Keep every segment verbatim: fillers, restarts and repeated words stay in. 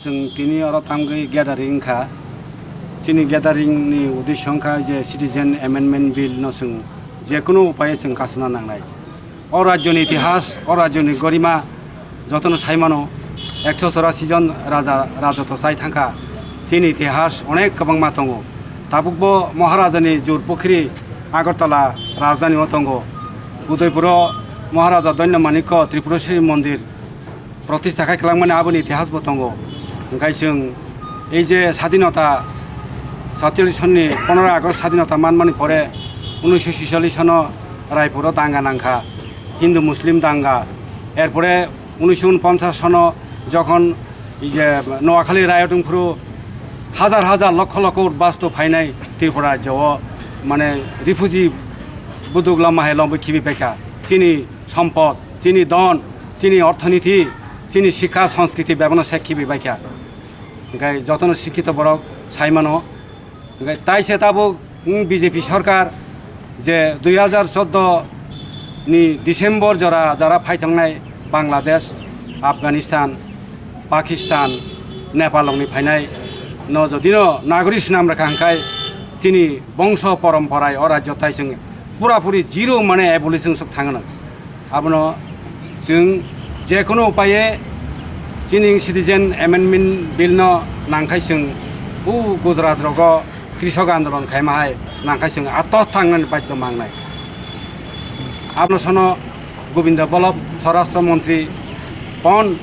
Chwng tini oro tamgwi gathering wngkha. Chini gathering ni uddesho wngkha je Citizen Amendment Bill no chwng jekunu upaye chwng kasuna nangnai. O rajyoni itihas, o rajyoni gorima jotono saimano, ekso chorasi jon raja rajotw chai thangkha. Chini itihas onek kwbangma tongo. Tabukbo Maharajani Jur Pukhri Agartala rajdhani o tongo. Udaipuro Maharaja Danya Manikko Tripureshwari Mondir protista khai kwlangmani aboni itihas bo tongo. Hwnkhe chwng ei je sadinota satchallis sonni ponoro August sadinota manmani pore unisho sischallis sono Raipuro danga nangkha Hindu Muslim danga. Erpore unisho unponchash sono jokhon ei je Noakhali riot wngphuru hajar hajar lokho lokho udbasto phainai Tripura rajyo o, mane refugee buduk lama hai lobwi khibi paikha. Chini sompod, chini don, chini orthoniti, chini sikha, sanskriti bebano sek khibi baikha. Hwnkhe jotono sikhito borok saimano. Hwnkhe taise tabuk, mm, B J P sorkar je dui hajar chordo ni December jora jara phai thangnai Bangladesh, Afghanistan, Pakistan, Nepal rokni phainai no jodino nagorik swnam rwkha hwnkhe chini bongso poromporai o rajyo tai chwng pura puri zero mane abolish wng sok thangno. Abono chwng jekunu upaye chini Citizen Amendment Bill no nangkhai chwng o Gujarat rogo Krishok Andolon khaima hai nangkhai chwng ato thangnani badhyo mangnai. Abono sono Govinda Ballabh Swarashtra Montri pon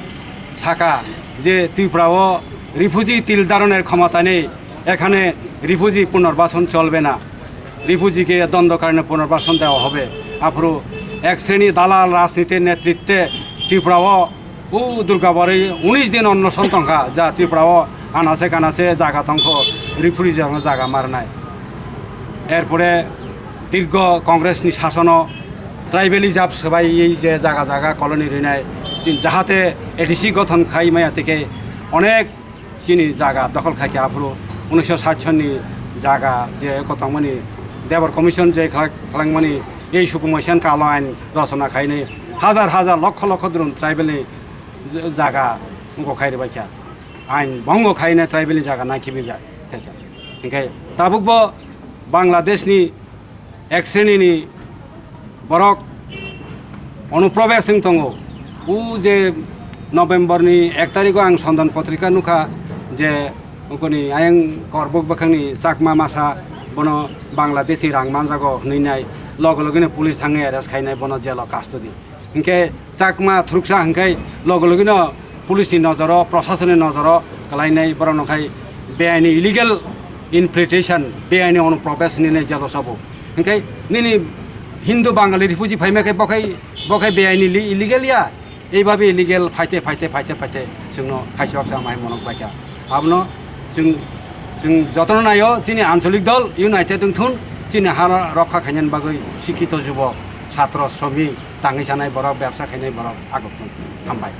saka je Tripura o refugee til dharoner khomota nei, এখানে রিফিউজি পুনর্বাসন চলবে না, রিফিউজিকে দণ্ডকারণ্যে পুনর্বাসন দেওয়া হবে। Aphuru ek sreni dalal rajnitir netritwe Tripura o u Durgabari unis din onnoson tongkha, ja Tripura o anase kanase jaga tongkho, refugee rokno jaga marnai. Erpore dirgo Congress ni sasono tribalism swbai je jaga jaga colony rinai, jahate A D C gothon khai maya tike onek chini jaga dokhol khai khe aphuru unisho sait sonni jaga je kotongmani Debor Commission je khlak-, khlangmani ei sukumaisan kalo ain rochona khainai hajar hajar lokho lokho drum tribal ni j-, jaga wngkok khai rwbaikha, ain bhongo khainai tribal ni jaga naikhe bai khaikha. Hinkhe tabukbo Bangladesh ni ek sreni ni borok onuprobes wng tongo. O je November ni ek tarikh o ang Sondan Potrika nukha je ungkoni ayang Korbok bwkhang ni Chakma masa bono Bangladesh ni rang manjago hwnwi nai loge loge no police thangwi arrest khainai bono jail o custody. Hinkhe Chakma thuruksa hinkhe loge loge no police ni nojoro, proshasoni nojoro kwlainai borok no khai beaini illegal infiltration, beaini onuprobes hinwi nai jail o sabo. Hinkhe nini Hindu Bangali refugee phaima khe bo khai, bo khai beaini li-, illegal ya, eibabe illegal phaite, phaite, phaite, phaite chwngno khaisok sa mai monok baikha. Abono chwng, chwng jotono naio chini ancholik dol united wngthun, chini ha rokha khainani bagwi sikhito jubok, satro, sromik, tangwi chanai borok, bebsa khainai borok agotun. Hambai.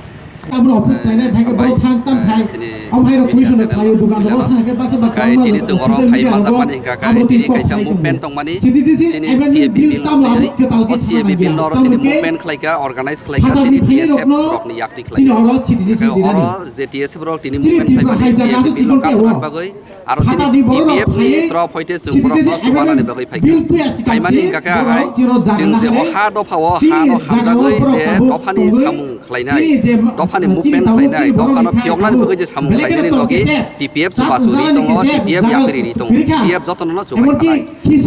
Abono office khlainai thangkhe borok thang tam khai. Omo hai rok commission rok khlaio, dukan rok thang khe baksa baksa tini chwng oro social phai media manjak rogo mani hwnkha kha, abono tini tini kok kaisa sai tongo. Movement tongmani, C T C chini amendment C A B bill bill no tamo tini, o C A B bill no oro tini movement khlaikha, organize khlaikha, chini T S F rokni yakti khlaikha. Oro C T C oro je T S F rok tini movement khlaimani C A B bill no kasarna bagwi, aro chini T P F ni tro phoite chwng borok no chubanani bagwi phaikha. Phaimani hwnkha khe hai chwng je o ha dopha o ha no hamjagwi je dophani samung khlainai, dophani movement khlainai, dophano phiyoknani bagwi je samung khlainani logi T P F chubachu ri tongo, T P F yapri ri tongo, T P F jotono no chubai khalai.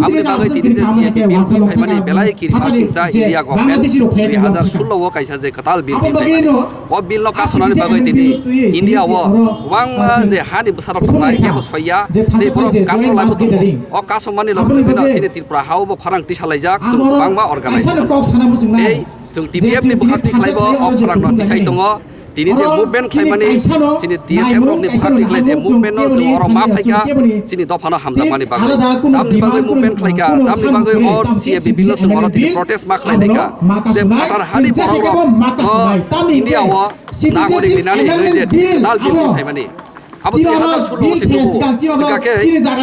Aboni bagwi tini je C A B bill twi phaimani belai kiri pasingsa India government dui hazar sullo o kaisa je kwtal bill twi phaimani. O bill no kasonani bagwi tini India o kwbangma je hani bwsarok tongnai kebo soiya tei borok kasonlaibo tongo. O kasonmani logi logi no chini Tripura ha o bo khorang tisalaijak chwng kwbangma organization. Tei chwng T P F ni bwkhak twi khlaibo o khorang no tisai tongo. Tini je movement khlaimani chini T S F rokni bwkhak twi khlai je movement no chwng oro ma phaikha chini dophano hamjakmani bagwi. Tamni bagwi movement khlaikha, tamni bagwi o C A B bill no chwng oro tini protest ma khlai laikha. Je phatar hani borok rok no India o nagorik rinani hinwi je tini dal bill twi phaimani. Abo dui hazar sullo se tubu. Hingkha khe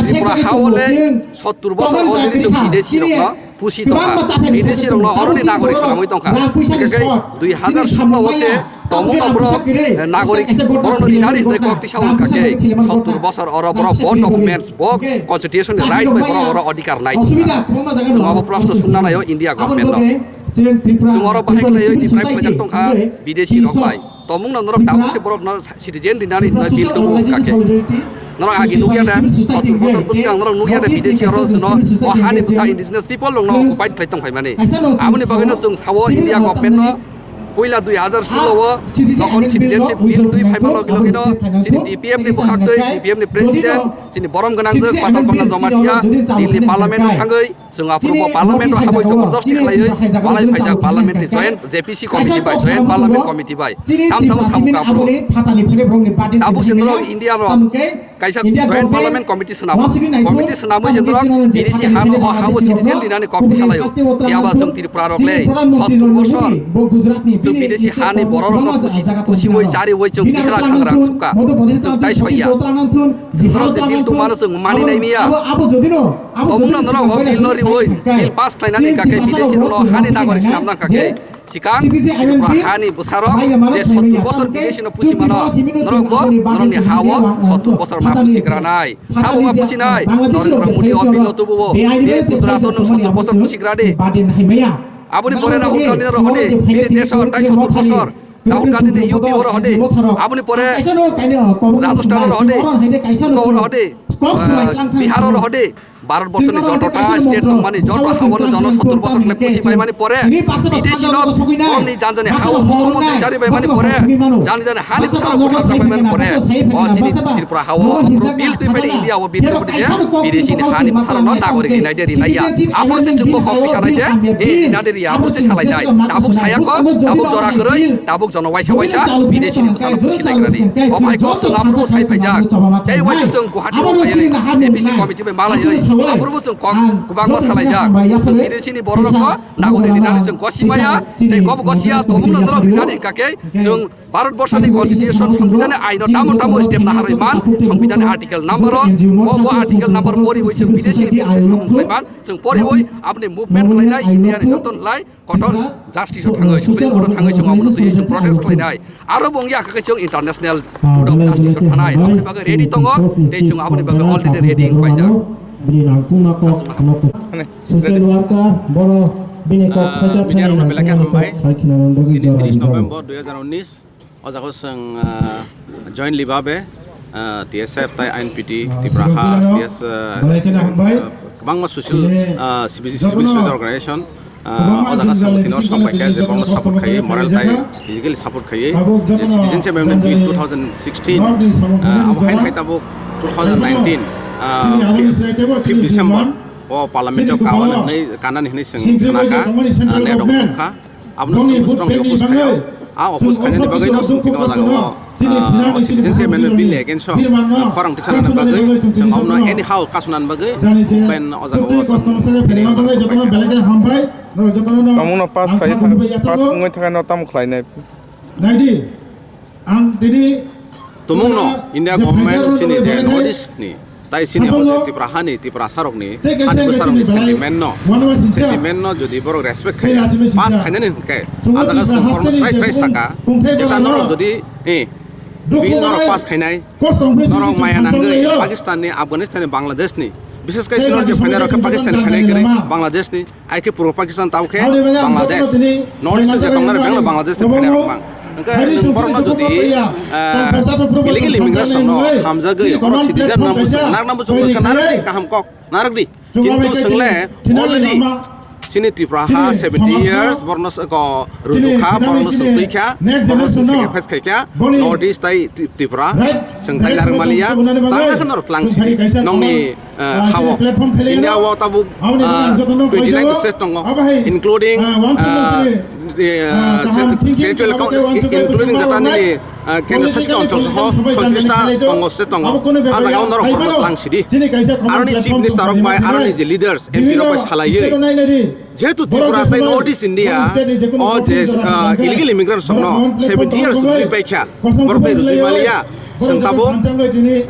Tripura ha o le sottur bosor already chwng bidesi rokno pusi tongkha. Bidesi rokno oroni nagorik swnamwi tongkha. Hingkha khe dui hazar sullo o se Tomung no borok, eh, nagorik borok no rinani hinwi kok tisa wng kha khe, sottur bosor oro borok bo documents, bo constitution ni right bai borok oro adhikar nai. Chwng abo proshno sungna naio India government no. Chwng oro bahai khlaiwi deprive khlaijak tong kha bidesi rok bai. Tomung no norok tabuk se borok no citizen rinani hinwi bill tubu wng kha khe. Norok agi nukya da, sottur bosor bwskang norok nukya da bidesi oro chwngno o hani bwsa indigenous people rok no occupied khlai tong phaimani. Aboni bagwi no chwng sao India government no puila dui hazar sulo o jokhon citizenship bill twi phaima logi logi no chini D P F ni bwkhak twi D P F ni president chini borom gwnang jwk Patal Kanya Jamatia Delhi parliament o thangwi chwng aphuru bo parliament o habwi jabardasti khlaiwi walai phaijak parliament ni joint J P C committee bai, joint parliament committee bai. Tam tamo samung aphuru. Tabuk se norok India rok kaisa joint parliament committee swnamo. Committee swnamwi se norok bidesi hano o hao citizen rinani kok tisalaio. Phiya ba chwng Tripura rok le sottur bosor chwng bidesi hani borok rok kusi kusiwi chariwi chwng bihra khangra sukha. Chwng tai soiya. Chwng norok je bill tungmano chwng mani nai miya. Tomungno norok o bill no riwi bill pass khlainani kake bidesi rokno hani nagorik swnamna kake. Sikang Tripura hani bwsarok je sottur bosor bidesi no pusi mano, norok bo norokni ha o sottur bosor ma pusi granai. Sabo ma pusi nai, Narendra Modi o bill no tubu o, bini Gujarat o nwng sottur bosor pusi gradi. Aboni pore Rahul Gandhi rok hodi, bini desh o tai sottur bosor. Rahul Gandhi ni U P o hodi, aboni pore Rajasthan o hodi, Goa o hodi, Bihar o hodi. Bharat borso ni joto ta state tongmani joto hao no jono sottur bosor kle pusi paimani pore, bidesi no borni janjani hao mukhyamantri chari paimani pore, jani jani hani bwsarok bwthar paimani pore, o chini Tripura hao aphuru bill twi phai India o bill twi je bidesi ni hani bwsarok no nagorik rinai de rinai ya. Aphuru se chwngbo kok tisa nai je, e rinai de ri aphuru se salai nai. Tabuk saya kok, tabuk jora kwrwi, tabuk jono waisa waisa bidesi ni bwsarok pusi nai grani. O bai kok chwng aphuru sai phaijak. Tei waisa chwng Guwahati o phai J P C committee bai malai oi. Aphuru bo chwng kok kwbangma salaijak. Chwng bidesi ni borok rok no nagorik rinani chwng gosi maya. Tei kobo gosi ya tomung no norok rinani hwnkha khe chwng Bharat borso ni constitution, Songbidan ni ain o tamo tamo step naharwi man, Songbidan ni article number o, bo, bo article number poriwi chwng bidesi ni bill twi samung khlai man, chwng poriwi aboni movement khlainai, India ni joto ni lai kotor justice o thangwi, Supreme Court o thangwi chwng omono twi chwng protest khlainai. Aro bo wngya khe chwng international court of justice o thanai, aboni bagwi ready tongo, tei chwng aboni bagwi already ready wng paijak. Bini nangkukma kok Aswk. Social worker, boro bini kok Ah, khacha media thani rokno belai khe nangkukma kok hambai. Sai khwnani bagwi tini jora tris rijak. November dui hazar unis, o jaga o chwng, ah, jointly babe, ah, T S F tai I N P T, ah, Tipra ha, T S, ah, belai kheno hambai. Ah, kwbangma social, tini ah, civil, civil jotono society organization, ah, kwbangma o jaga jwngjal chwng tini o bisingo sok bai khe tini je jotono bono support kosto khai, moral tai khaijak. Physically support khai, abo je jotono citizenship amendment bill jwngjal two thousand sixteen, norokni samung ah, abo haino hai tabuk two thousand nineteen, ah, tini aboni fifth, srai tebo fifth tini December, June, o parliament o tini kawan Kuphango, hwnwi, kanani hwnwi chwng singkir khna bai kha, chongmani ah, central net rok government, kha. Abono boni chwng vote strong bank ni oppose khaio. Bagwi, ah, oppose chwng khainani bagwi no chwng tini o jaga o, ah, citizenship amendment bill against o, ah, khorang tisa rwna bagwi, chwng abono anyhow kasuna bagwi, open o jaga o chwng tini o jaga o chwng khaikha. Tamungno pass khai thang, pass wngwi thangkhe no tamo khlainai? Naidi, ang tini Tumungno India government sini je North East ni, tai sini o je Tipra hani, Tiprasa rokni, hani bwsa rokni sentiment no, sentiment no jodi borok respect khai, pass khainani hwnkhe, a jaga chwng borokno srai srai saka, jeta norok jodi, eh, bill norok pass khainai, norok maya nangwi Pakistan ni, Afghanistan ni, Bangladesh ni, bishes khai sino je phainai rok khe Pakistan ni phainai kwrwi, Bangladesh ni, Hai khe puro Pakistan tao khe Bangladesh. North East je tongnai rok bangla Bangladesh ni phainai rok bang. Hwnkhe nwng borokno jodi, ah, illegal immigration no hamjagwi oro citizen no buchung, narwkna buchung wngkha narwk di kaham kok narwk di. Kintu chwngle already chini Tripura ha seventy years borokno se ko rujukha, borokno se twi kha, borokno se sacrifice khai kha, North East tai Tri-, Tripura, chwng tai narwk maliya, tangna khe norok tlang sidi. Nokni ah, hao. India o tabuk, ah, twenty nine state tongo, including, ah, ah, territorial council, including jata nini, ah, kendro shasit onchol soho soitrista tongo, state tongo. A jaga o norok borok tlang sidi. Aroni chief minister rok bai, aroni je leaders, M P rok bai salaiwi. Jehetu Tripura tai North East India o je, ah, illegal immigrants rokno seventy years rujui paikha, borok tai rujui maliya. Chwng tabuk,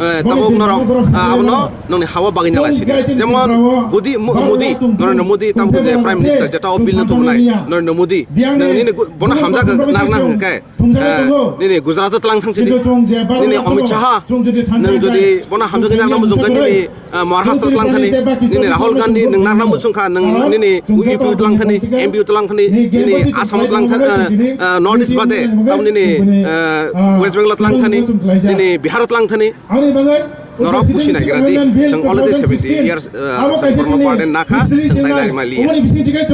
eh, tabuk norok, ah, abono nongni hawa bagwi nalai sini. Jemon Modi, Mo-, Modi, Narendra Modi, tabuk je Prime Minister, jeta o bill no tubunai, Narendra Modi, nong nini gu-, bono hamjak narwkna hwnkhe, eh, nini Gujarat o tlang thang sini. Nini Amit Shah, nong jodi bono hamjak narwkna muchung khe nini, eh, Maharashtra tlang thani, nini Rahul Gandhi, nong narwkna muchung kha, nong nini U P tlang thani, M P tlang thani, nini Assam tlang thani, eh, eh, North East bade, tamo nini, eh, West Bengal tlang thani, nini Bihar tlang thani. Norok busi naigra di, chwng already seventy years, eh, chwng borno pardon nakha, chwng nai nai maliya.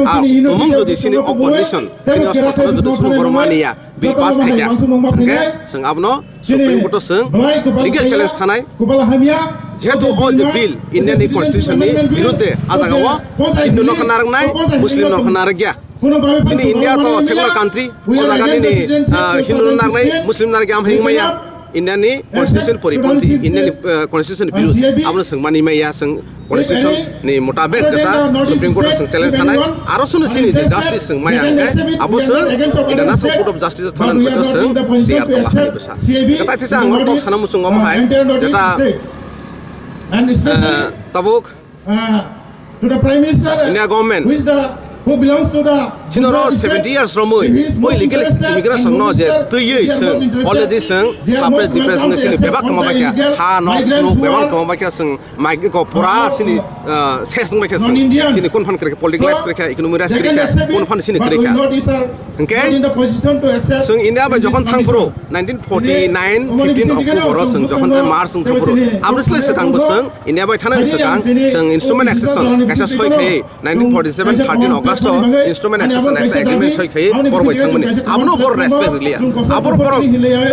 Ah, tumung jodi sini o condition, sini o sotoro jodi chwng borok maniya, bill pass khaikha, hwnkhe chwng abono Supreme Court o chwng legal challenge thanai. Jehetu o je bill India ni constitution ni birudde, a jaga o Hindu no kha narwknai, Muslim no kha narwkya. Chini India to secular country, o jaga nini, ah, Hindu no narwknai, Muslim narwkya, amhai wngmaya. India ni constitution poriponthi, India ni, eh, constitution birud, abono chwng mani maya, chwng constitution ni mutabek jeta Supreme Court o chwng challenge thanai, aro sunu chini je justice chwng maya hwnkhe, abo chwng International Court of Justice o thana hwnkhe chwng tiyar tongma hani bwsa. Katai thisa ang norok kok sana muchung omo hai, jeta, eh, tabuk India government. Sinoro seventy years romwi, oi legal immigration no je twiwi chwng already chwng surprise difference wngwi sini bebak kwma baikha, ha no nuk bebak kwma baikha, chwng mai ko pura sini, ah, ses wngbaikha chwng, sini kun phan kwrwikha, political rise kwrwikha, economy rise kwrwikha, kun phan sini kwrwikha. Hwnkhe chwng India bai jokhon thangphuru nineteen forty nine fifteen October o chwng jokhon tei March wng thangphuru, aboni slai swkang bo chwng India bai thanani swkang chwng instrument accession kaisa soi khai nineteen forty seven thirteen August o instrument accession kaisa agreement soi khai borok bai thangmani. Abono borok respect rwliya. Aboro borok,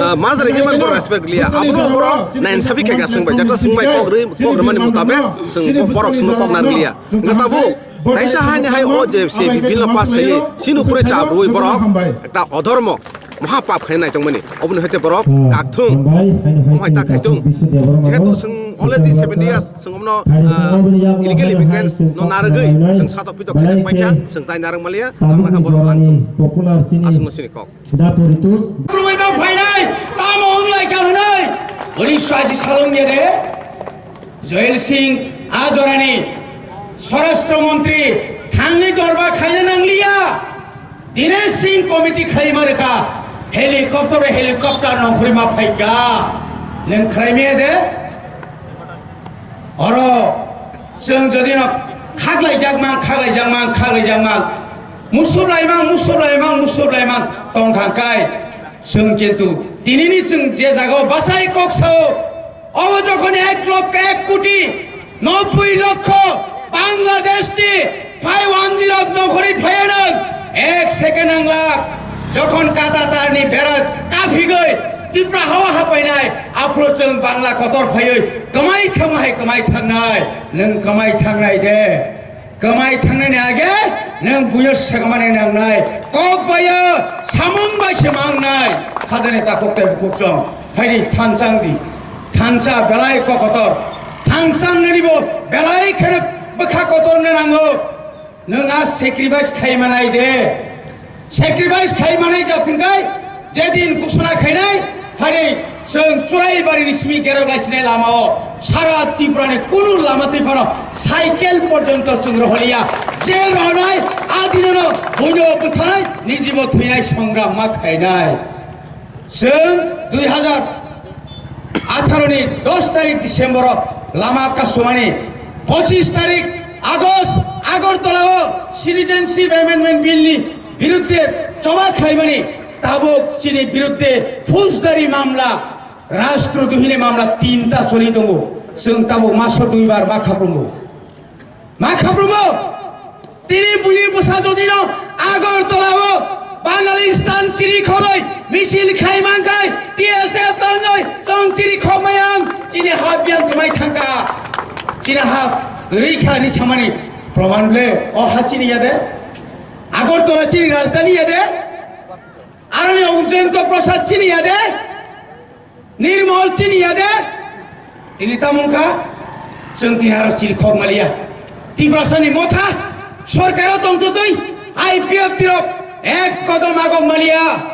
ah, merger agreement borok respect rwliya. Abono borok nain sabi khai ka swngbai. Jata swngbai kok rwi, kok rwmani mutabek chwng borok swngno kok narwkliya. Hwnkhe tabuk taisa haini hai o je se bill no pass khaiwi sini upre chap rwui borok ekta odhormo, moha pap khai naitongmani. Oboni hoite borok kakthung, omo hai ta khaitung. Jehetu chwng already seventy years chwng omno, ah, illegal immigrants no narwgwi chwng satok pitok khai paikha, chwng tai narwk maliya, ang nakha borok langthung. Aswkno sini kok. Kwrwngwi ma phainai, tamo wnglaikha hwnwi, unisho ashi salo wngya de? Joyal Singh a jorani Swarashtra Montri thangwi dorbar khaina nangliya. Dinesh Singh committee khaima rwkha, helicopter, helicopter nongkhorwi ma phaikha. Nwng khlaimaya de? Oro chwng jodi no khaklaijak mang, khaklaijak mang, khaklaijak mang, musup lai mang, musup lai mang, musup lai mang tong kha kai. Chwng kintu tinini chwng je jaga o bachai kok sao, obo jokhon ek lokho ek koti nobboi lokho Bangladesh ni phai wanjirok nokhorwi phaiya nwng, ek second ang lak jokhon kata tarni bera kaphigwi Tipra hawa hapainai, aphuru chwng Bangla kotor phaiwi kwmai thangma hai kwmai thangnai, nwng kwmai thangnai de. Kwmai thangnani age nwng buino swkangmani nangnai, kok bai o samung bai se mangnai. Khajani takhuk tei bukhuk chwng phaidi thanchang di, thansa belai kok kotor, thanchang nani bo belai kheno bwkha kotor no nango. Nwng a sacrifice khai manai de. Sacrifice khai manai jat hwnkhe, jedin ghosona khainai, hari chwng Churaibari ni simi gerok laisinai lama o, sara Tripura ni kunu lama twi phano cycle porjonto chwng roholiya. Je rohonai, a dinono buino bwthanai, nijibo thwinai songram ma khainai. Chwng dui hazar atharo ni dos tarik December o lama kasumani, pochis tarik August Agartala o Citizenship Amendment Bill ni birudde choba khlaimani, tabuk chini birudde phoujdari mamla, rashtradohini mamla tinta choli tongo. Chwng tabuk maso duibar ma khaprwngo. Ma khaprwngo. Tini buni bwsa jodi no Agartala o Bangalistan chiri khogwi misil khai mankhai, T S F tanjoi chwng chiri khogmai ang, chini ha biyang kwmai thangkha. Chini ha kwrwi kha ni samani proman le o ha chini ya de? Agartala chini rajdhani ya de? Aroni Ujjayanta Prasad chini ya de? Nirmol chini ya de? Tini tamo wngkha, chwng tini aro chiri khok maliya. Tiprasani motha sorkaro tongtwtwi I P F T rok ek kodom agok maliya.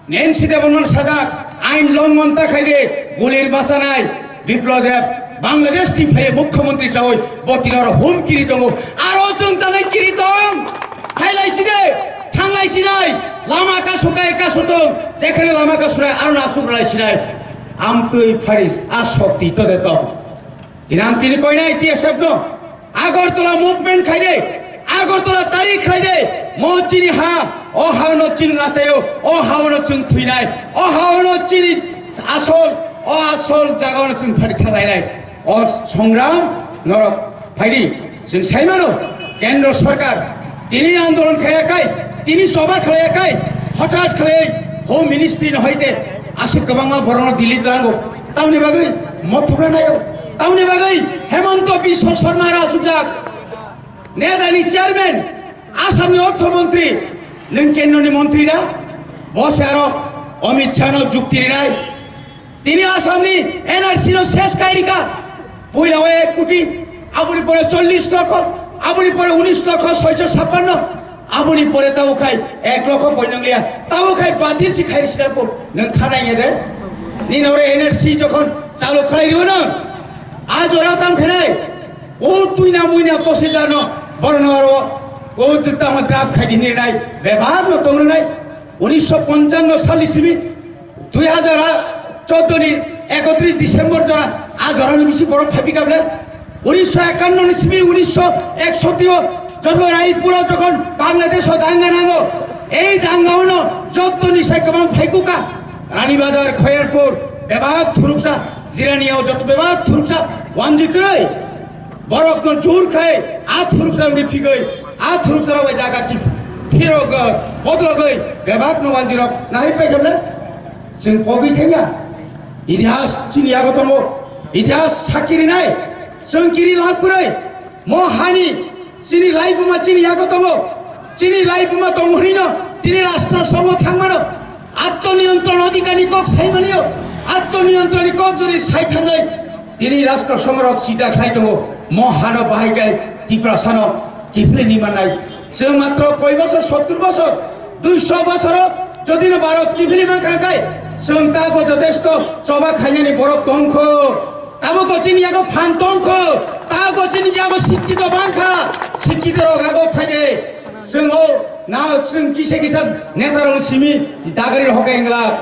Nancy Debbarma sajak ain longhon ta khaide, Gulir bachanai Biplab Deb Bangladesh ni phai mukhyamantri chawi bo tini oro hum kiri tongo. Aro chwng tangwi kiri tong. Phailai side, thanglai sinai, lama kasu kai kasu tong, jekhane lama kasu nai aro nasuk lai sinai. Amtwi pharis a shokti to de tong. Tinang tini koinai T S F no. Agartala movement khaide, Agartala tarik khaide, mo chini ha, o ha no chini ngachayo, o ha no chini thuinai, o ha no chini asol, o asol jaga no chini phari thalainai. O songram norok phaidi, chwng saimano, Kendra Sarkar, tini andolon khaya kai, tini soba khlaya kai, hothat khlai, Home Ministry no hoite, aswk kwbangma borokno Delhi tlango, tamni bagwi mothokna nayo, tamni bagwi Hemanta Biswa Sarma rajujak, Neda ni chairman, Assam ni ortho montri, nwng kendro ni montri da, bo se aro Amit Shah no jukti rinai. Tini Assam ni N R C no ses kai rika. Puila o ek koti, aboni pore chollish lokho, aboni pore unish lokho soicho chhappanno, aboni pore tabo khai ek lokho poinonglia. Tabo khai bathir si khai sinapo, nwng khanai de. Nini ore N R C jokhon chalu khlai riyo no, a jora tam khenai. O tuina muina tosildar no, borno aro, o tama trap khai dinai, bebak no tongnai. Unisho ponchanno sal ni simi, dui hajar chordo ni ekotris December jora, a jora ni bisi borok phaipika ble. Unisho ekanno ni simi, unisho eksoti o, jokhon Raipur o jokhon Bangladesh o danga nango, ei danga o no jotto ni sai kwbang phaikuka, Rani Bazar, Khoyerpur, bebak thuruksa, Jirania o jotto bebak thuruksa, wanji kwrwi. Borok no jur khai, a thuruksa rok ni phigwi, a thuruksa rok bai jaga ki phirok, bodolgwi, bebak no wanji rok nahai pai kable. Chwng pogwi thangya. Itihas chini yago tongo. Itihas sakiri nai. Chwng kiri lab kwrwi. Mo hani chini laibuma chini yago tongo. Chini laibuma tongo hwnwi no tini rashtra songho thangmano. Atmaniyontron odhikar ni kok sai manio. Atmaniyontron ni kok jori sai thangai. Tini rashtra songho rok chita khai tongo. Mo hano bahai kai Tiprasa no kiphilwi ni manai. Chwng matro koi bosor, sottur bosor, duiso bosoro jodi no Bharat kiphilwi mankha khai, chwng ta bo jotesto choba khainani borok tongkho. Tabuk bo chini yago phan tongkho, tabuk bo chini yago sikkito bangkha, sikkito rok ago phaide. Chwng o na chwng kisa kisa neta rok simi dagari rok hokai wngla.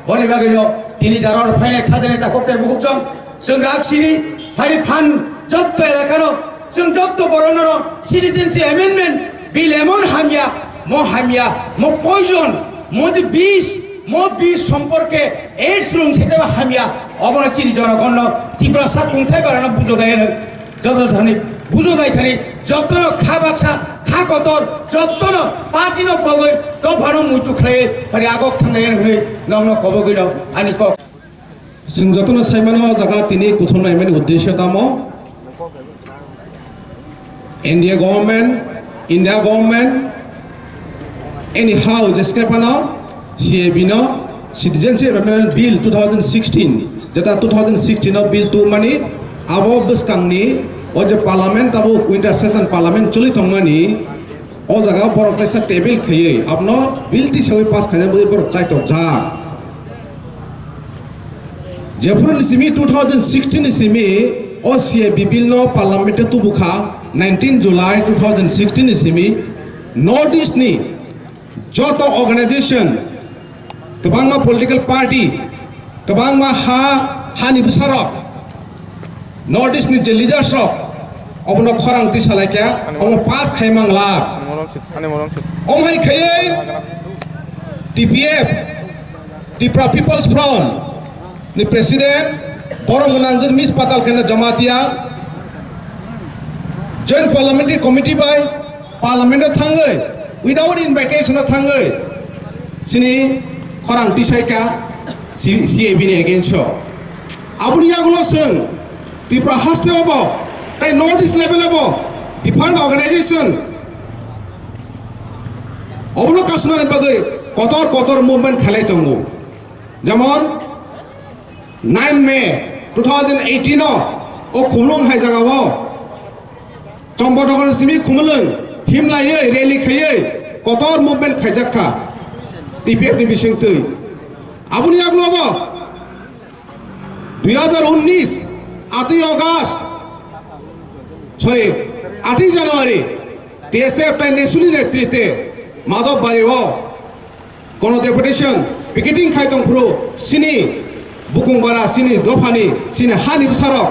Boni bagwi no tini jara rok phainai khajani takhuk tei bukhuk chwng, chwng rak sini phari phan jotto elaka no chwng jotto borok no Citizenship Amendment Bill emon hamya, mo hamya, mo poison, mo je bish, mo bish somporke AIDS rung se teba hamya, obono chini jonogon no Tiprasa kungthai barano bujo gaya no, joto thani bujo gai thani, joto no kha baksa, kha kotor, joto no party no pogoi, dophano muitu khlai, phari agok thangnai hwnwi nokno kobogwi no ani kok. Chwng jotono saimano o jaga tini kuthum naimani uddesyo tamo? India government, India government, anyhow, jeskhe phano C A B no Citizenship Amendment Bill two thousand sixteen, jeta two thousand sixteen o bill tubumani, abo bwskangni o je parliament, abo winter session parliament choli tongmani, o jaga borok kaisa table khaiwi abono bill tisawi pass khaina bagwi borok chaitokjak. Jephuru ni simi two thousand sixteen ni simi o C A B bill no parliament o tubu kha nineteen July two thousand sixteen ni simi North East ni joto organization, kwbangma political party, kwbangma ha, hani bwsarok, North East ni je leaders rok, obono khorang twi salai kha, omo pass khai mangla. Ani morom sit, ani morom sit. Omo hai khaiwi T P F, Tripura People's Front ni president, borok mwnangjak Miss Patal Kendra Jamatia, Joint Parliamentary Committee bai Parliament o thangwi, without invitation o thangwi, chini khorang tisai kha C-, C A B ni against o. Aboni yagulo chwng Tripura haste obo, tei North East level obo, different organization obono kasunani bagwi kotor kotor movement khalai tongo. Jemon, nine May two thousand eighteen o, o Khumlung hai jaga o, Chambanagar simi Khumlung, himlaiwi, rally khaiwi, kotor movement khaijak kha, T P F ni bisingtwi. Aboni yagulo bo, Dui hazar unnish atwi August, sorry, atwi January, T S F tai Nesuni netrite Madhobari o kono deputation picketing khai tongphuru sini bukung bara sini dophani sini hani bwsarok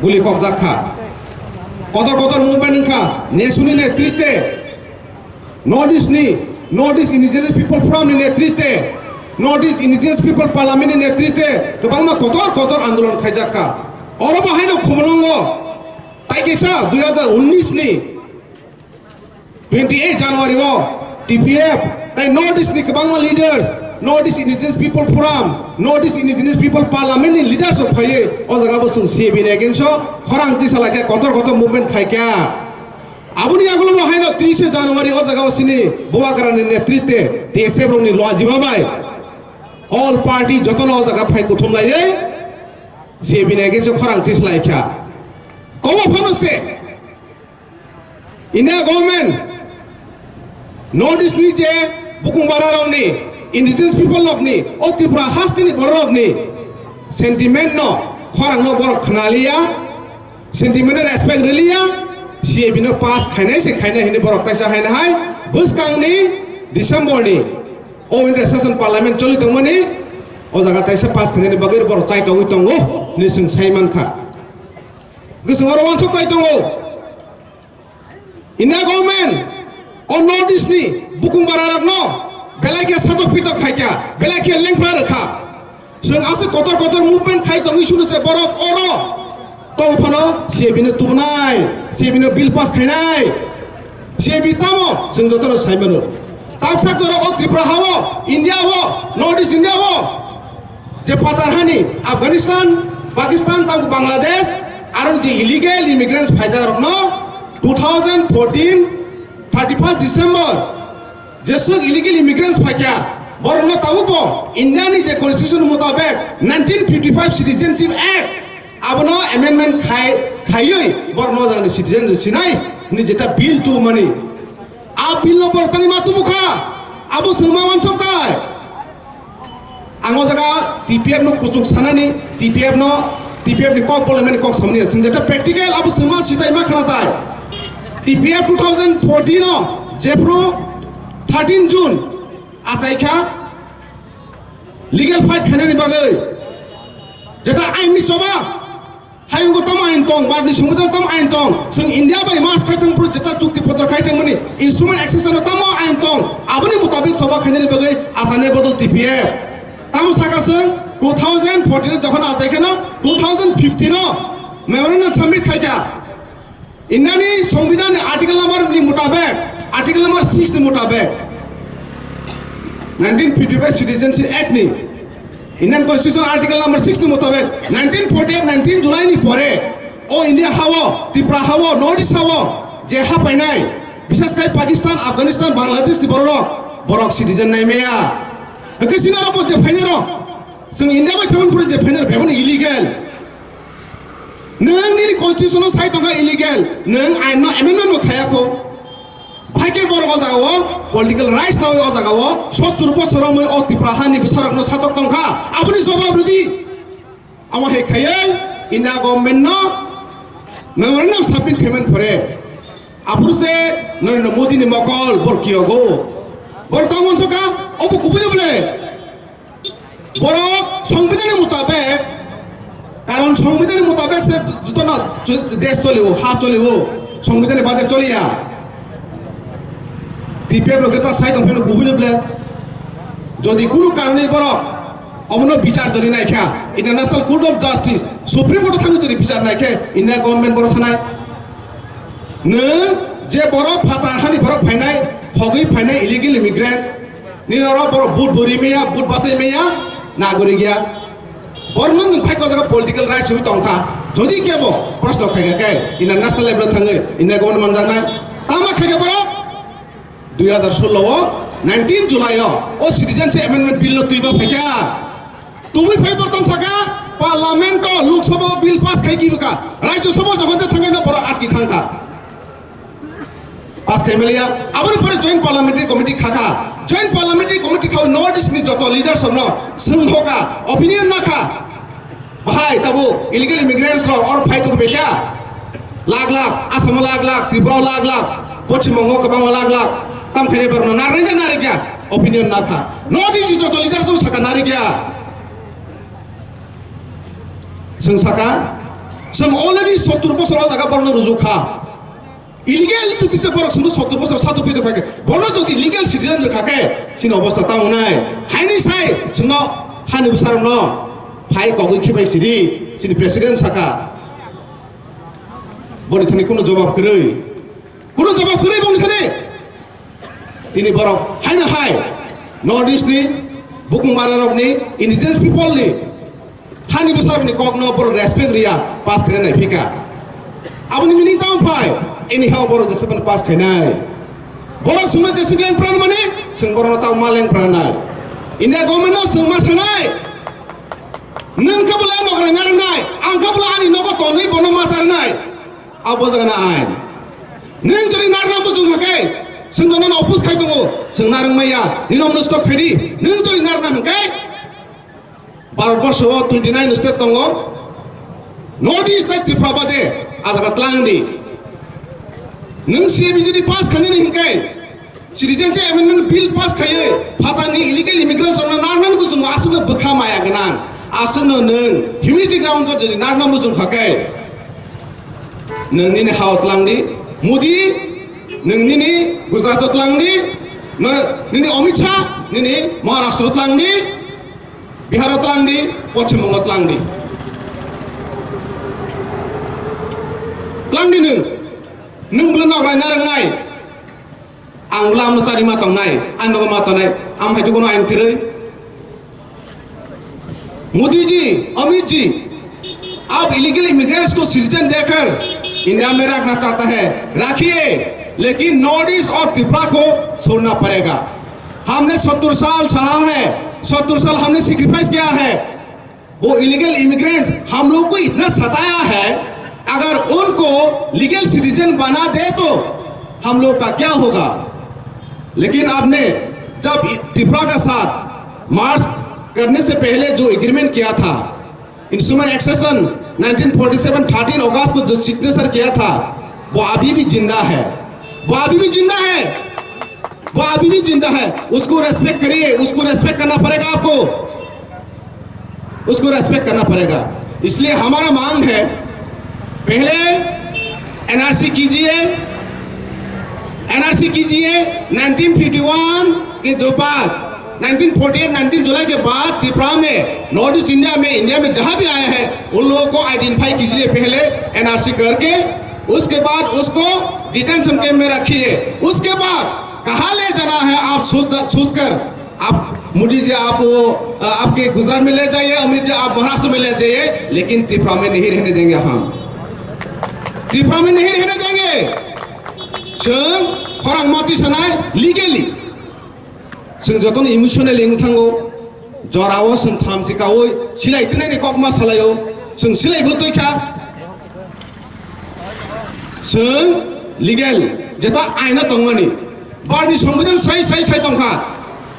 guli kokjak kha. Kotor kotor movement wngkha Nesuni netrite North East ni, North East Indigenous People Forum ni netrite, North East Indigenous People Parliament ni netrite kwbangma kotor kotor andolon khaijak kha. Oro bo haino Khumulwngo tai kisa dui hazar unnish ni twenty eight January o T P F tai North East ni kwbangma leaders, North East Indigenous People Forum, North East Indigenous People Parliament ni leaders rok phaiwi o jaga bo chwng C A B ni against o khorang tisa lai khe kotor kotor movement khai kha. Aboni yagulo bo haino trishe January o jaga o sini Bubagra ni netrite T S F rok ni lojiba bai all party jotono o jaga phai kuthum laiwi C A B ni against o khorang tisa lai kha. Kobo phano se India government North East ni je bukung bara rok ni indigenous people rok ni o Tripura hasteni borok rok ni sentiment no khorang no borok khna liya, sentiment no respect ri liya, C A B no pass khainai se khainai hinwi borok kaisa haino hai bwskang ni December ni o India session parliament choli tongmani o jaga taisa pass khainani bagwi borok chai tongwi tongo hinwi chwng sai mankha. Bwswng oro uansuk kai tongo. India government o North East ni bukung bara rok no belai khe satok pitok khai kha, belai khe lengpra rwkha. Chwng aswk kotor kotor movement khai tongwi sunu se borok oro tong phano C A B no tubunai, C A B no bill pass khainai. C A B tamo chwng jotono sai mano. Tamsak jora o Tripura ha o, India o, North East India o je patar hani Afghanistan, Pakistan, tamo Bangladesh, aro je illegal immigrants phaijak rokno two thousand fourteen thirty first December jeswk illegal immigrants phaikha, borokno tabukbo India ni je constitution mutabek nineteen fifty five Citizenship Act abono amendment khai, khaiwi borokno o jagani citizen sinai hwnwi jeta bill tubumani. A bill no borok tangwi ma tubu kha, abo chwng ma uansuk tai. Ang o jaga T P F no kuchuk sanani, T P F no, T P F ni kok bolai mani kok samani chwng jeta practical abo chwng ma sitai ma khana tai. T P F two thousand fourteen o jephru thirteen June achai kha legal fight khainani bagwi jeta ain ni choba Hayung tamo ain tong, barni songbitan tamo ain tong. Chwng India bai march khai thang phuru jeta chukti potro khai thang mani instrument accession tamo ain tong. Aboni mutabik choba khainani bagwi asane bodol T P F. Tamo saka chwng two thousand fourteen o jokhon achai kheno two thousand fifteen o memorandum submit khai kha. Indiani Songbidanni article number ni mutabek, article number six ni mutabek, nineteen fifty-five Citizenship Act ni, Indian Constitution article number six ni mutabek, nineteen forty-eight nineteen July ni pore o India hao, Tripura hao, North East hao je ha painai, bisas khai Pakistan, Afghanistan, Bangladesh ni borok, borok citizen nai maya. Hwnkhe sinaro bo je phainai rok, chwng India bai thangmani pore je phainai rok, beboni illegal. Nwng nini constitution o sai tongkha illegal, nwng ain no amendment bo khaya kho. Bahai khe borok o jaga o political rights nawi o jaga o sottur bosor romwi o Tripura hani bwsarok no satok tongkha. Aboni jawab rwdi. Amo hai khaiwi India government no memorandum submit khaimani pore. Aphuru se Narendra Modi ni mokol bor kiyogo. Bor tong uansukha obo kubui bole. Borok Songbidanni mutabek, karon Songbidanni mutabek se jotono desh choliwo, ha choliwo, Songbidanni bade choliya. T P F rok jeta sai tongphino kubui bole. Jodi kunu karone borok omono bichar jodi naikha, International Court of Justice, Supreme Court o thangwi jodi bichar naikhe, India government borok thanai. Nwng je borok phatar hani borok phainai, khogwi phainai illegal immigrant, nini oro borok vote bo ri maya, vote bachai maya, nagorik ya. Borokno nwng phai ko jaga political rights wi tongkha. Jodi kebo proshno khaikha khe, India national level o thangwi, India government manjaknai. Tama khaikha borok? Dui hazar solo o nineteen July o o Citizenship Amendment Bill no twiba phaikha. Tubui phai borok tong saka, Parliament o, Lok Sabha o bill pass khai kibika, Rajya Sabha o jokhon de thangkha no borok atki thangkha. Pass khai maliya, aboni pore Joint Parliamentary Committee khakha. Joint Parliamentary Committee khao North East ni joto leaders rokno swngkhoka, opinion nakha. Hai, tabuk illegal immigrants rok or phai tong pekya. Lakh lakh, Assam o lakh lakh, Tripura o lakh lakh, Poschim Bongo kwbangma lakh lakh. Tam khainai borok no narwknai da narwkya? Opinion nakha. North East joto leader rok saka narwkya. Chwng saka, chwng already sottur bosor o jaga borok no rujukha. Illegal to tisa borok chwngno sottur bosor sato pito kha khe, borno jodi legal citizen rwkha khe, chini obostha ta wngnai. Haini sai chwngno hani bwsarokno phai kogwi khibai sidi, chini president saka. Boni thani kuno jawab kwrwi. Kuno jawab kwrwi boni thani. Tini borok haino hai North East ni bukung bararokni indigenous people ni hani bwsarokni kokno borok respect riya, pass khainai nai phika. Aboni meaning tamo phai, anyhow borok jesa phano pass khainai. Borok chwngno jesa leng pran mani, chwng borokno tamo ma leng pran nai. India government no chwng ma sanai. Nwng khe bwle nograi narwknai, ang khe bwle ani nogo tonwi bono ma charnai. Abo jaga na ain. Nwng jodi narwkna bujung kha khe, chwng jono no oppose khai tongo, chwng narwk maya, nini omno stop khaidi. Nwng jodi narwkna hwnkhe, Bharat borsho o twenty nine state tongo, North East tei Tripura bade, a jaga tlang di. Nwng C A B jodi pass khainani hwnkhe, Citizenship Amendment Bill pass khaiwi phatarni illegal immigrants rokno narwknani bujungo aswkno bwkha maya gwnang, aswkno nwng humanity ground o jodi narwkna bujung kha khe, nwng nini ha-o tlang di, Modi, nwng nini Gujarat o tlang di, nor-, nini Amit Shah, nini Maharashtra o tlang di, Bihar o tlang di, Poschim Bongo o tlang di. Tlang di nwng, nwng bwle nograi narwknai. Ang bwla amno chari ma tongnai, ang nogo ma tongnai, ang hai jokono ain kwrwi. Modi जी, अमित जी, आप illegal immigrants को सिटीजन देकर इंडिया में रखना चाहता है, रखिए, लेकिन north east और त्रिपुरा को छोड़ना पड़ेगा। हमने सत्तर साल सहा है, सत्तर साल हमने सेक्रीफाइस किया है, वो इलीगल इमिग्रेंट्स हम लोग को इतना सताया है, अगर उनको लीगल सिटीजन बना दे तो हम लोग का क्या होगा? लेकिन आपने जब त्रिपुरा का साथ मर्ज करने से पहले जो एग्रीमेंट किया था, instrument accession nineteen forty seven thirteen अगस्त को जो सिग्नेचर किया था, वो अभी भी जिंदा है, वो अभी भी जिंदा है, वो अभी भी जिंदा है। उसको रेस्पेक्ट करिए, उसको रेस्पेक्ट करना पड़ेगा आपको। उसको रेस्पेक्ट करना पड़ेगा। इसलिए हमारा मांग है, पहले एनआरसी कीजिए, एनआरसी कीजिए। नाइनटीन फिफ्टी वन के जो बाद, नाइनटीन फ़ोर्टी एट, नाइनटीन जुलाई के बाद त्रिपुरा में, नॉर्थ ईस्ट इंडिया में, इंडिया में जहाँ भी आया है, उन लोगों को आइडेंटिफाई कीजिए पहले एनआरसी करके, उसके बाद उसको डिटेंशन कैंप में रखिए। उसके बाद कहाँ ले जाना है आप सोच, सोचकर आप मोदी जी, आप वो, अ, आपके गुजरात में ले जाइए, अमित जी, आप महाराष्ट्र में ले जाइए, लेकिन त्रिपुरा में नहीं रहने देंगे हम। त्रिपुरा में नहीं रहने देंगे। Chwng khorang mati sanai legally. Chwng jotono emotionally wng thango. Jorao chwng thamchi kaui silai twnani kokma salaio. Chwng silai bo twi kha. Chwng legal, jeta aino tongmani. Barni songbidhan srai srai sai tongkha.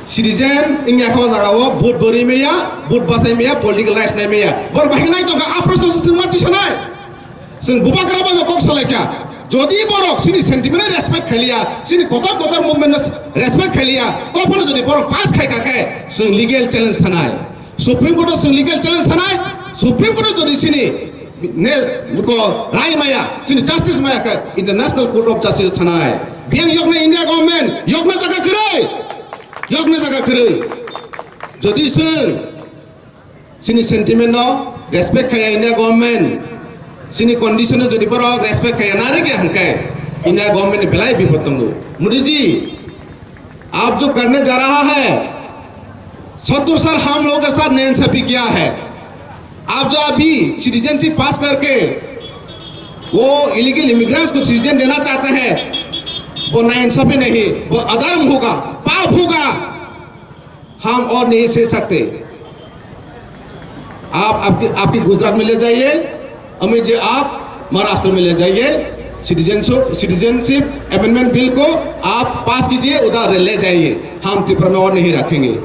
Citizen wngya kha o jagao, vote bwrwi maya, vote bachai maya, political rights nai maya. Borok bahai nai tongkha, a proshno se chwng ma tisanai. Chwng bubagra bai bo kok salaikha. Jodi borok chini sentiment no respect khailiya, chini kotor kotor movement no respect khailiya, kophano jodi borok pass khaikha khe chwng legal challenge thanai. Supreme Court o chwng legal challenge thanai, Supreme Court o jodi chini ne, ko rai maya, chini justice maya khe International Court of Justice thanai. Biyang yokna India government, yokna jaga kwrwi, yokna jaga kwrwi. Jodi chwng chini sentiment no respect khaya India government, chini condition no jodi borok respect khaya narwkya hwnkhe India government ni belai bipod tongo. Modi ji, आप जो करने जा रहा है, सत्तर साल हम लोग के साथ नाइंसाफी किया है। आप जो अभी सिटीजनशिप पास करके वो इलीगल इमिग्रेंट्स को सिटीजन देना चाहते हैं, वो नाइंसाफी नहीं, वो अधर्म होगा, पाप होगा। हम और नहीं सह सकते। आप आपके, आपके गुजरात में ले जाइए, अमित जी आप महाराष्ट्र में ले जाइए, सिटीजनशिप, सिटीजनशिप अमेंडमेंट बिल को आप पास कीजिए, उधर ले जाइए, हम त्रिपुरा में और नहीं रखेंगे।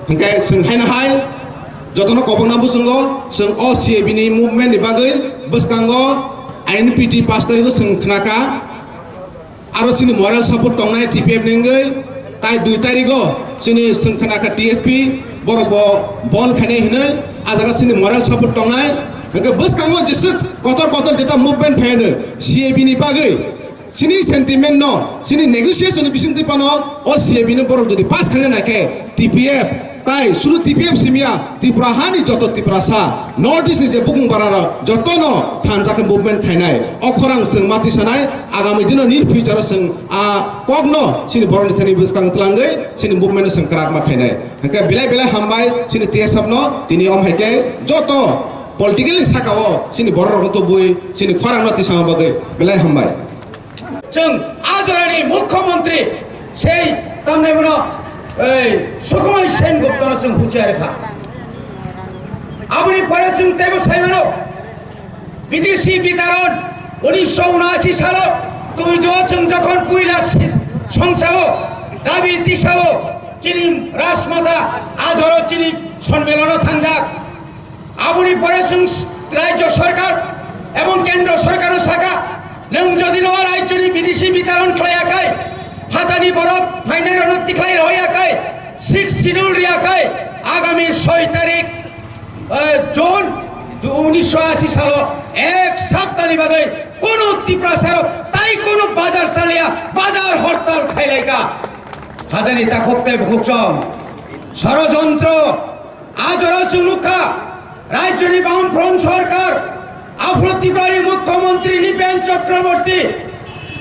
Hingke chwng haino hai Jotono kobokna bwswngo chwng o C A B ni movement ni bagwi bwskango I N P T pash tarikh o chwng khnakha. Aro chini moral support tongnai T P F ni wngwi, tai dui tarikh o chini chwng khnakha T S P borok bo bon khainai hinwi, a jaga chini moral support tongnai. Hwnkhe bwskango jeswk kotor kotor jeta movement phai hwnwi C A B ni bagwi chini sentiment no, chini negotiation ni bisingtwi phano o C A B no borok jodi pass khaina naikhe T P F tai sulu T P F simya, Tripura hani joto Tiprasa, North East ni je bukung bararok jotono thansa khe movement khainai. O khorang chwng ma tisanai, agami dino near future o chwng a kokno chini borokni thani bwskang twlangwi chini movement no chwng kwrak ma khainai. Hwnkhe belai belai hambai chini T S F no, tini om hai khe joto political ni saka o chini borok rok tubui chini khorang no tisama bagwi belai hambai. Chwng a jorani mukhyamantri sei tamni bono ei Sukhmai Sen Guptano chwng huchiya rwkha. Aboni pore chwng teibo sai mano, bidesi bitaron unisho unashi salo twi do chwng jokhon puila si-, songsao dabi tisao chini Rajmata a joro chini sonmelono thangjak. Aboni pore chwng s-, rajyo sarkar ebong kendro sarkarno sakha, nwng jodi no rajyoni bidesi bitaron khlaiya khai, phatani borok phainai rokno tikhlai rohorya khai, six schedule riya khai, agami soi tarik, eh, June unisho ashi salo ek saptani bagwi kunu Tiprasarok tai kunu bazar chaliya, bazar hortal khailaika. Hajani takhuk tei bukhuk song, sorojontro, a jora chwng nukha, rajyoni Bamfront sorkar, aphuru Tiprani mukhyamantri Nipen Chakraborty,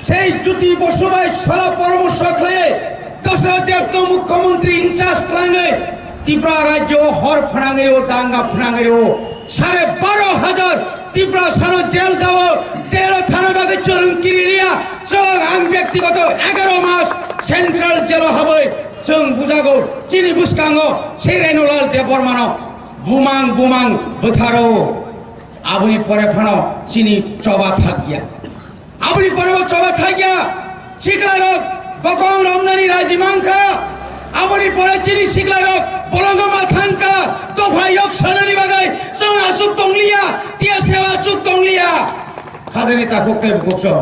sei Jyoti Basu bai sala poramorsho khlaiwi, Dasarath Debno mukhyamantri in charge khlaiwi, Tripura rajyo hor phnangwi o, danga phnangwi o, sare baro hajar Tiprasano jail dao, jailo thana bagwi chwrwng kiriliya, chwng ang byaktigoto egaro mas central jailo habwi chwng bujago, chini bwskango Sri Renulal Debbarmano bumang bumang bwtharo, aboni pore phano chini choba thakya. Aboni pore bo choba thakya, siklairok bokong romnani raji mankha. Aboni pore chini siklairok bolongo ma thangkha, dopha yok sanani bagwi chwng achuk tongliya, T S F achuk tongliya. Khajani takhuk tei bukhuk song,